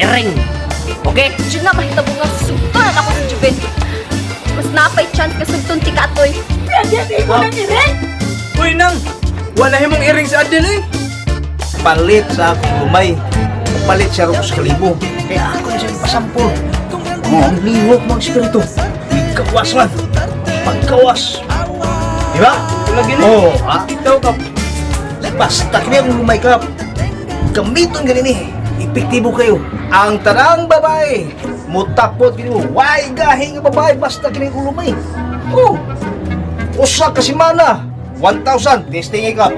Iring. Okay? Diyan na mahitabo nga sugton ako si Juven. Mas napay chance ka sugton ti Katoy. Pwede ko nang iring! Uy, nang! Wala himong iring sa Adel eh! Palit sa akong lumay. Palit siya rin sa kalibo. Kaya ako na siya pasampol. Ang lihok mga espiritu. Ikawas man. Pagkawas. Di ba? Lagi na. Oo. Ha? Ikaw ka. Basta kini akong lumay ka. Gamiton ganini. Epektibo kayo. Ang tanang babae. Mutakot kini mo. Why gahi nga babae basta kini akong lumay. Oh. Usa ka semana. 1,000. Testing ka.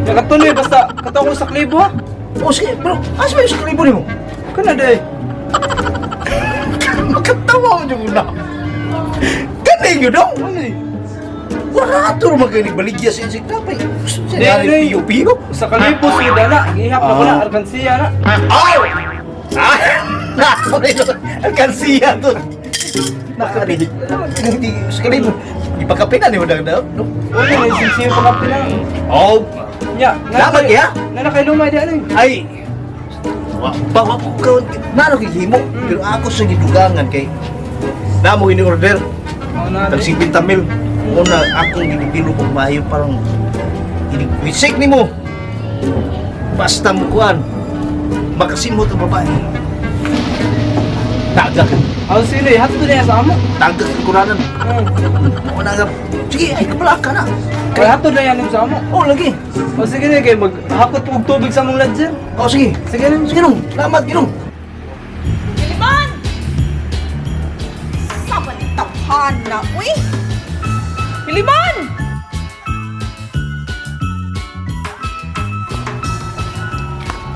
Nakatuloy basta kataw ko sa klibo ha. Oh, sige, bro. Asa ba yung sa kalibo nimo? Kana day. Makatawa mo dyan na. Kani yun daw? Ano eh? Wala ito naman kayo nagbaligya sa insect tapay. Di, di. Piyo-piyo? Sa kalibo sige dala. Gihap na ko na arkansiya na. Aw! Ah! Alkansiya to. Nakari. Hindi, sa kalibo. Ipakape na ni mo daw. No? Wala na sinsiyo pa kape na. Oh! Nya, Dapat kaya? Nana kay lumay di ano eh. Ay! Wa pa wa po ka. Nano kay himo? Pero ako sa gidugangan kay namo ini order. Oh, na. Tag 50 mil. Una akong ginibilo kong maayo parang wisik nimo. Basta mo kuan. Makasimot ang babae. Tagak. Aw sino eh, hatto na sa amo. Tagak ang kuranan. Una nga. Sige, ay kapala ka na. Kay hatto na yan sa amo. Oh, lagi. O sige na kay maghakot og tubig sa among ladyer. Oh, sige. Sige na. Sige nung. Salamat, ginong. Piliman! Sama ni tahan na, uy! Piliman!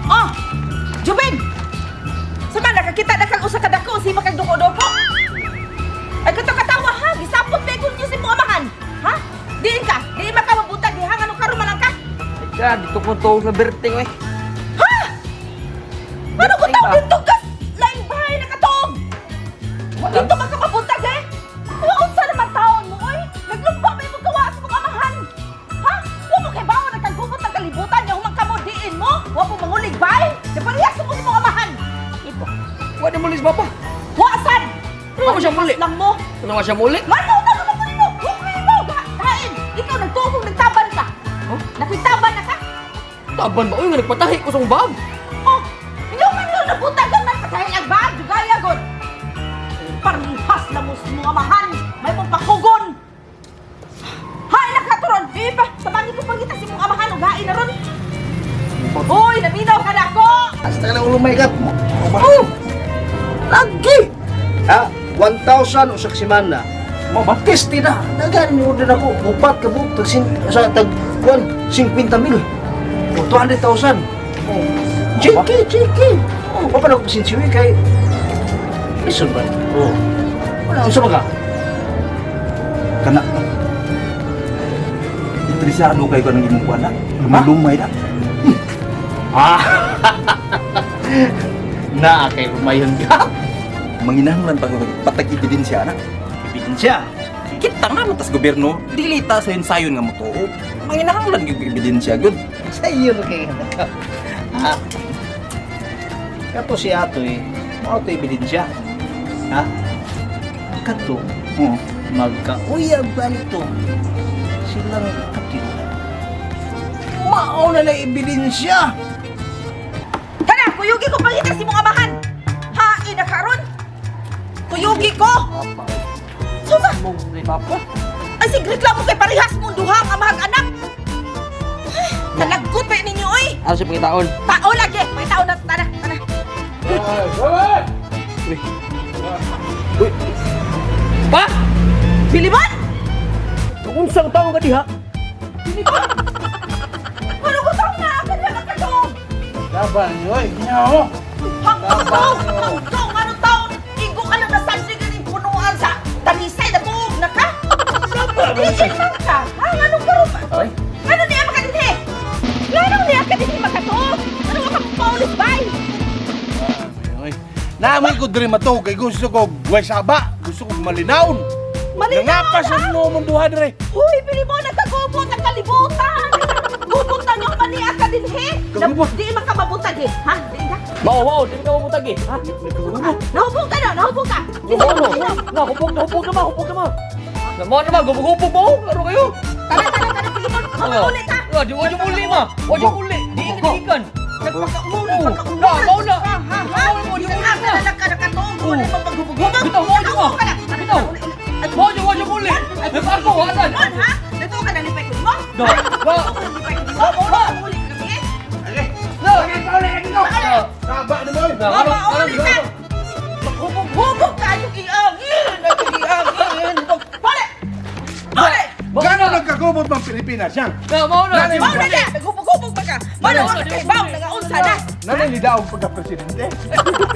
Oh! Juben! Sama nakakita na kag usa ka dako si makagduko-duko. Ay kato katawa ha, gisapot pa ko niyo si mong amahan. Ha? Diin ka, diin makamabutag diha nganong karon man lang ka. Ka, dito ko to sa berting eh. Ha? Ano ko tao dito ka? Lain bahay nakatuog! Dito ka kapabuntag eh! Unsa naman taon mo, oy? Naglumpa ba imong gawa sa mga amahan? Ha? Wa mo kay bawo nagkagubot ng kalibutan nga humang kamo diin mo? Wa mo mangulig bay? Naparehas mo sa mga amahan. Wala mo lis papa. Wa sad! Ano mo siya muli? Lang mo. Ano nga siya muli? Mano na naman ko nimo? Huwag mo! Kain! Ikaw nagtuog nagtaban ka. Huh? Nakitaban na ka? Taban ba? Uy, nga nagpatahi ko sa bag. Oh! Yung man yung nabutagan man patahin ang bag, dugaya god. Parihas na mo sa mga amahan, may mong pakugon. Hay nakaturon, iba, tabangin ko pangita si mong amahan ug hain na ron. Hoy, naminaw ka na ako. Basta ka lang ulumay ka. Oh! Lagi! Ha? 1,000 usa ka semana. Mo ba? Testi na. Dagan ni order ako. Upat ka buok tag sin sa tag kuan 50 mil. O 200,000. Oh. Chiki, chiki. Oh, pa pa sinsiwi kay Listen ba? Oh. Wala unsa ba ka? Kana. Interesado kayo ka ng imong kuan na. Lumay-lumay na. Ah. Naa kay lumayon ka. Manginahanglan pa ko patag ebidensya na. Ebidensya. Kita nga man tas gobyerno, dili ta sa sayon nga motuo. Manginahanglan gyud ebidensya gyud. Sa iyo na kay ka. Ha? Kato si Atoy, mao to ebidensya. Ha? Kato, Oo. magkauyab ba nito? Silang kaptid. Mao na na ebidensya. Tara, kuyugi ko pangita si mong amahan. Hain na karon. Kuyugi ko. Susa, Mong ni papa. ay sig reklamo kay parehas mong duha ang amahag anak. Ay, Nalaggot pa ninyo oy. Ano siya pangitaon? Tao lagi, may tao na tara, tara. Pa! Biliman! Unsang tawo ka diha? Ano ko taong na ako niya magkatuog? Laban oy. Ginoo. Hanggaw! Hanggaw! Ano taon? Igo ka lang nasandig ang punuan sa talisay na tuog na ka? Di man ka! Ha? Anong karoon ba? Ay. Ano niya makadinhi? Lalo niya kadinhi makatuog? Ano ka paulis bay? Namoy ko diri mato kay gusto ko guway saba, gusto ko malinawon. Malinaw Nangapas ha? sa no mundo duha dire. Uy, bili mo nagkagubot ang kalibutan! Naghubog-hubog ta nyo kaniya ka din he. Nagahubog. Di man ka mabutag eh. Ha? Di ka? Mao, mao, di ka mabutag eh. Ha? Nahubog ka na, nahubog ka. Di Mao, ka mao. mabutag. Na, hubog na, hubog na ma, hubog na ma. Na, mao na ma, gubog-hubog mo. Laro kayo. Tara, tara, tara, Pilimon. Maulit ha. Ah, di wajib uli ma. Wajib uli. Di ka dikan. Nagpakaumulo, pagkaumulo. Na, mao na. Ha, ha, ha. Mao na, wajib uli Asa na. na lang ka nakatuog, wala mong paghubog-hubog. Bitaw, mao na ma. Nakaupo ka na. Bitaw. Mao na, wajib uli. Ako, asan? Mon, ha? Nagtuo ka na lipay ko mo? Na, na. Lipay ko mo? Mo, uli ka gabi. Na. Saba na mo eh. Na, Mama, ano, uli ka. Maghubog-hubog ka yung iangin. Ay, iangin. Pare! Pare! Mao Gano'n na. nagkagubot ng Pilipinas yan? Na, mao na. Nanay, Mao na niya! Naghubog-hubog ba ka? Mao na, wala kay Bao, nangaunsa na. Nanay ni daog pagka-presidente.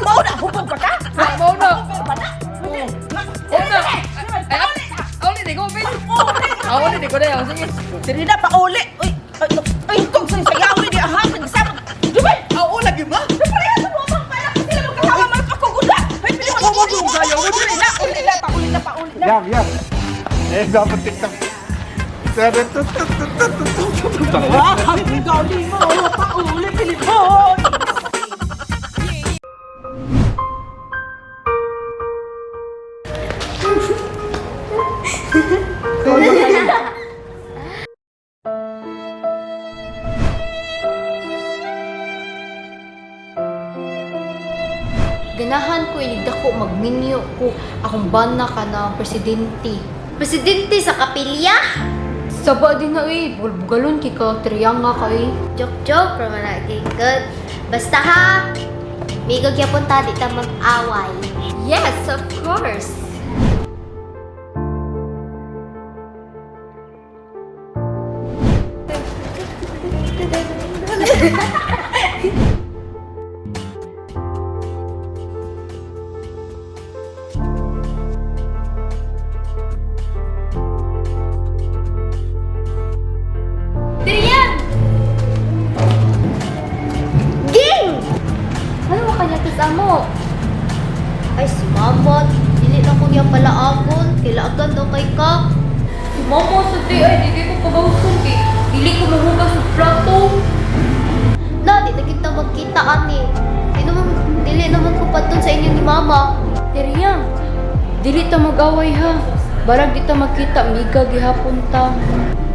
Mao na, hubog ba ka? Na, mao na. Hubog ba na? Mao na. Ay, uli di ko, Ben. Ah, uli di ko na. Sige. Diri na, pauli! Uy, ay, ay, kung sa sayawi di aha, nagsama. Di ba? Ah, ula gyud ba? Pareha sa mga mga pala kasi sila magkasama man pakuguda. Ay, pili mo. Uli na, uli na, pauli na, pauli na. Yang, yang. Eh, dapat TikTok. Ah, ang galing mo, pauli, Pilipon! Ganahan ko inigdako magminyo ko akong bana ka na presidente. Presidente sa kapilya? Saba din na eh, bulbugalon kay ka triyanga ka eh. Joke joke, pero na good. Basta ha, migo gyapon ta di ta mag-away. Yes, of course. Diriyan! Ging! Ano mo kanya tas amo? Ay, si mama, dili na ko niya palaagon. Kilaagan daw kay ka. Si mama sa di ay di ko pagawson kay dili ko mahugas og plato. Na, di na kita magkita ani. Di naman, dili naman ko padton sa inyo ni mama. Teriyang, dili ta mag-away ha. Barag di ta magkita, miga gihapon ta.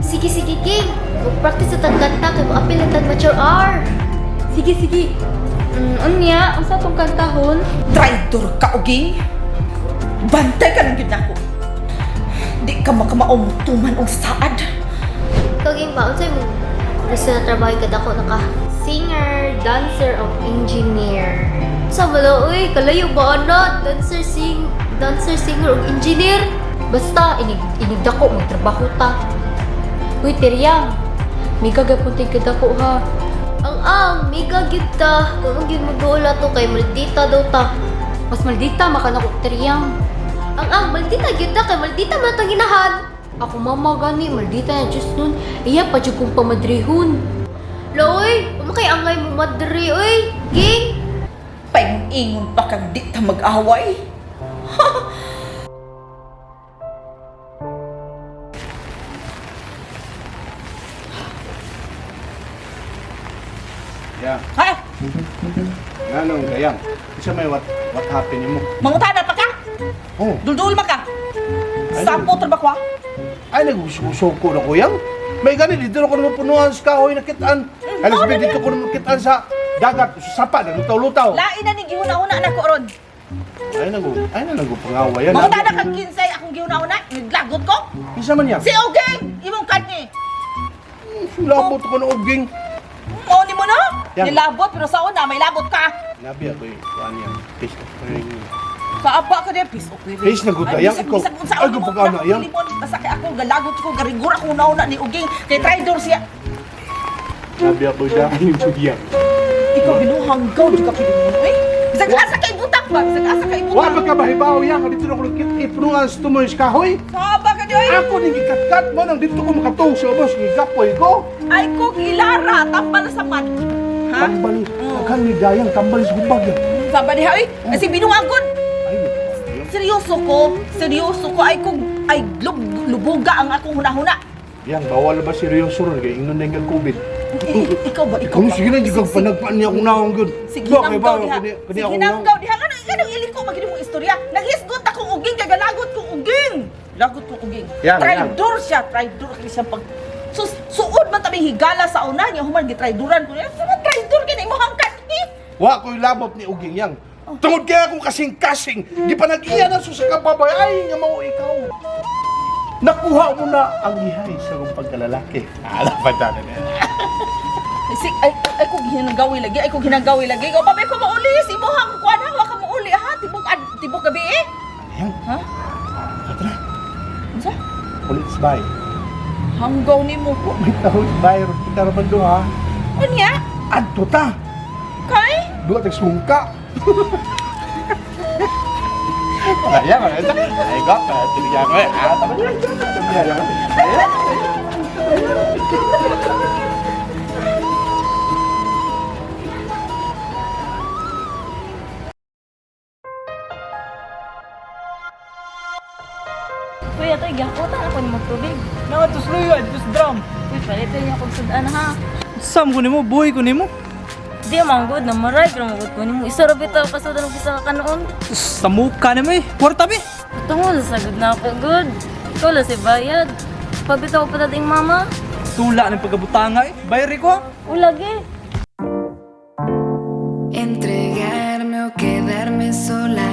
Sige, sige, Ging. Mag-practice sa tagkanta kay maapil ang tag mature R. Sige, sige. Unya, unsa tong kantahon? Traitor ka, Uging! Bantay ka lang yun ako. Di ka makamaumutuman og saad. Ikaw, Ging, ba? Unsay mo gusto na trabaho ka dako na ka? Singer, dancer, o engineer. Sa wala, uy, kalayo ba ana? Dancer, sing, dancer, singer, ug engineer. Basta, inig, inigdako, magtrabaho ta. Uy, Tiryang, miga gapon tay kadako ha. Ang ang, miga gyud ta. Kung gyud magduola to kay maldita daw ta. Mas maldita, makanako, Tiryang. Ang ang, maldita gyud ta kay maldita man tong ginahan. Ako mama gani, maldita na Diyos nun. Iya, pa jud kong pamadrihon. Loy, umakay angay mo madre, uy. Ging, Paingon pa kang di ta mag-away. Yang, Ha? ganong kayang. Isa may what happened mo? Mangutana pa ka? Oh, Duldul man ka? Sampo trabaho ha? ay nagsusuko na ko yang. May gani dito na ko naman punuan sa kahoy na kitaan. Ay, sabi dito ko naman kitaan sa dagat, sa sapa, naglutaw-lutaw. Lain na ning gihuna-huna na ko ron. Ay na nagu pangaway yan. Mangutana kang kinsay akong gihuna-huna, naglagot ko. Isa man yan. Si Uging, imong kanyi. Sulabot ko na uging. Mao ni mo na? Yan. Nilabot pero sa una may labot ka. Nabi ako eh. Kuan yan. Face na ring. Sa apa ka diya, peace of living. Peace na good, ayang ikaw. Ay, gupag-ana, ayang. Basta kay ako galagot ko garigura ko una ni Uging kay traitor siya. Nabi ako dahil yung Ikaw binuhanggaw di ka pilingon eh. Bisag asa kay butang ba? Bisag asa kay Wa butang. pa ka bahibaw yan. Dito na ko nagkit-ipunuan sa tumoy sa kahoy. Sa apa ka diya? eh? Ako ning gikatkat mo nang dito ko makatong sa ubos gigapoy ko. Ay ko gilara tambal sa man. Ha? Tambal, daghan ni dayang tambal sa hubag yan. Saba diha oy. Ay si binuhanggon. Ay, Seryoso ko, seryoso ko ay kung ay lub, lubuga ang akong hunahuna. Yang bawal ba seryoso ron kay ingnon na yung COVID. Ikaw ba? Ikaw Kung ba? sige na jud kag panagpaan niya akong naong gyud. Sige Ba, kay ba, nanggaw diha. kani- kani Sige akong naong. nanggaw diha. Ano ano iliko magid mong istorya? Naghisgot akong uging kay galagot kong uging. Lagot kong uging. Yang, Traidor siya, traidor kay siya pag Sus, suod man tabing higala sa una niya human gitraiduran ko niya. Sama traidor kay na imong kanhi. Wa ko'y labot ni Uging yang. Tungod kaya akong kasing-kasing, di pa nag-iya na sa kababay, ay nga mao ikaw. Nakuha mo na ang ihay sa kong pagkalalaki. Alam pa dyan na. Si ay ay ko ginanggawi lagi, ay ko ginanggawi lagi. Ikaw pa ko mauli si imong kuan ha, wa ka mauli ha, tibok ad, tibok gabi eh. Yang, Ha? katra, Unsa? ulit sa bahay. Hanggaw nimo. Wa may taon sa bahay, ron kita raman do ha. Unya? Adto ta, Kay? duwa tag sungka. Kaya, kaya, ay ko, tinigyan ko eh. Ah, tama na. Tinigyan ko. Kuya, toy, gihakutan ako ni tubig. Nakatus luyo, tus drum. Uy, palit niya akong sudan ha. Sam ko nimo, buhay ko nimo. Di man good na maray pero magud ko nimo. Isa ra bitaw kasudan og isa ka kanoon. Sa mukha nimo eh. Kwarta bi. Tungol sa good na ako good. Ikaw lang si bayad. Pabitaw pa dating mama. Tula ng pagkabutanga eh. Bayari ko. ah. Ulagi. Entregarme o quedarme sola.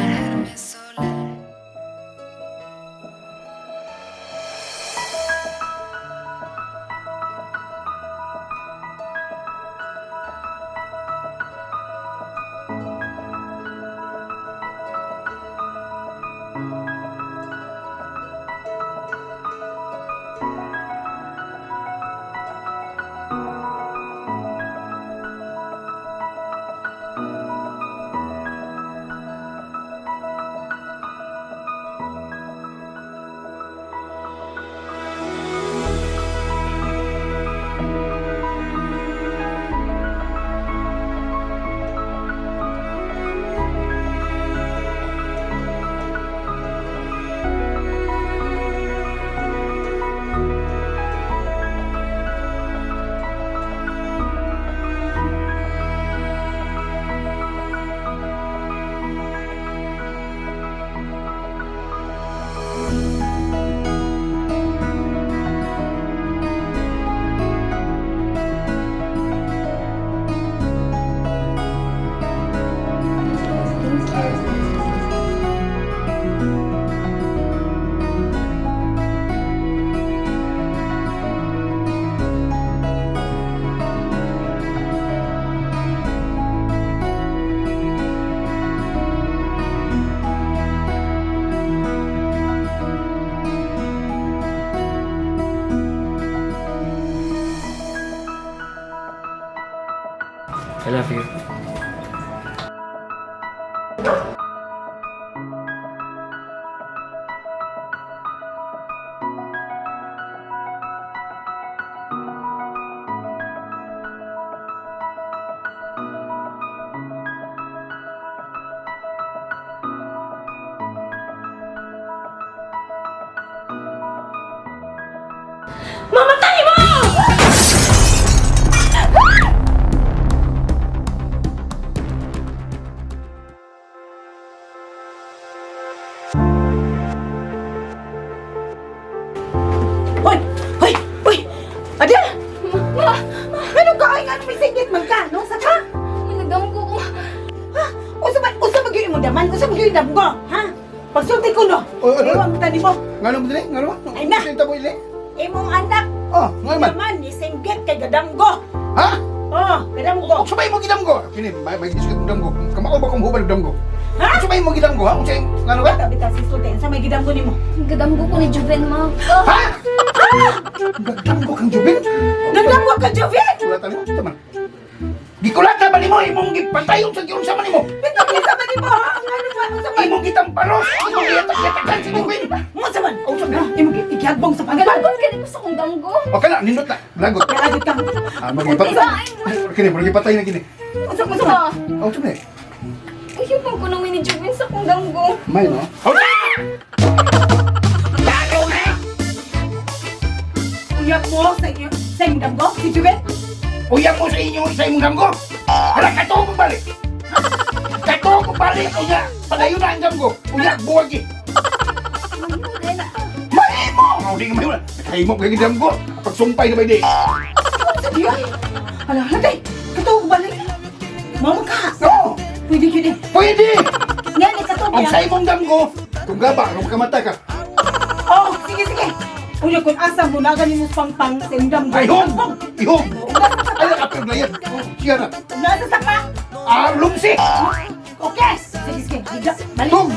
Thank you. I love you. Mamatay mo! Hoy! Hoy! Hoy! Adel! Ma! Ano ka? Ay, ano may singit man ka? No? Sa ka? Nagdamgo ko. Ha? Unsa man unsa man gyud imong daman? Unsa man gyud damgo? Ha? Pagsulti ko no. Oy, ano? Ewan ta nimo. Ngano mo dili? Ngano mo? Ay na. Sinta mo ili? Imong anak Oh, ngano man? daman ni singgit kay gadamgo. Ha? Oh, gadamgo. Og sabay mo gidamgo. Kini may may diskut mo damgo. Kamao ba kung hubal damgo? Ha? Sabay mo gidamgo ha? Unsay ngano ka? Tabi ta si sulti sa may gidamgo nimo. Gadamgo ko ni Juven, ma. Ha? Gagdamgo kang Jubin? Gadamgo ka Joven. Kulatan nimo sa man. Gikulatan ba nimo imong gipatayon sa giunsa man nimo? Bitaw kinsa man nimo ha? Ngano man unsa man? Imong gitamparos, imong giyatak-yatakan si Jubin. Unsa man? Unsa man? Imong gihagbong sa pagban. Galagot ka nimo sa kong damgo. Okay na, nindot na. Lagot. Lagot ka. Ah, magipatay. Kini, magipatay na kini. Unsa unsa man? Ma, Unsa man? uyab ang kuno ni Juven sa kong damgo. May no? Uyab mo sa inyo, sa imong damgo, si Jubel? Uyab mo sa inyo sa imong damgo. Hala kato ko balik. Kato ko balik unya. Padayon na ang damgo. Unya buwag eh. Mahimo! Ang di nga mahimo. Kahimo kay damgo. Pagsumpay na ba di? Sa diyo ay. Hala, hala, day. Katog balik. Mama ka. No! Pwede yun eh. Pwede! Nga, ni katog Ang ya. sa imong damgo, kung gaba, kung kamata ka, Oh, sige, sige. Unya, kung asa mo na ganin mo pangpang sa imong damgo. ay hong! Ihong! Ay, nakapag na yan. Siya na. Nasa sapa. Ah, lumsi! Okay. Sige, sige. Higla. Balik. Tug!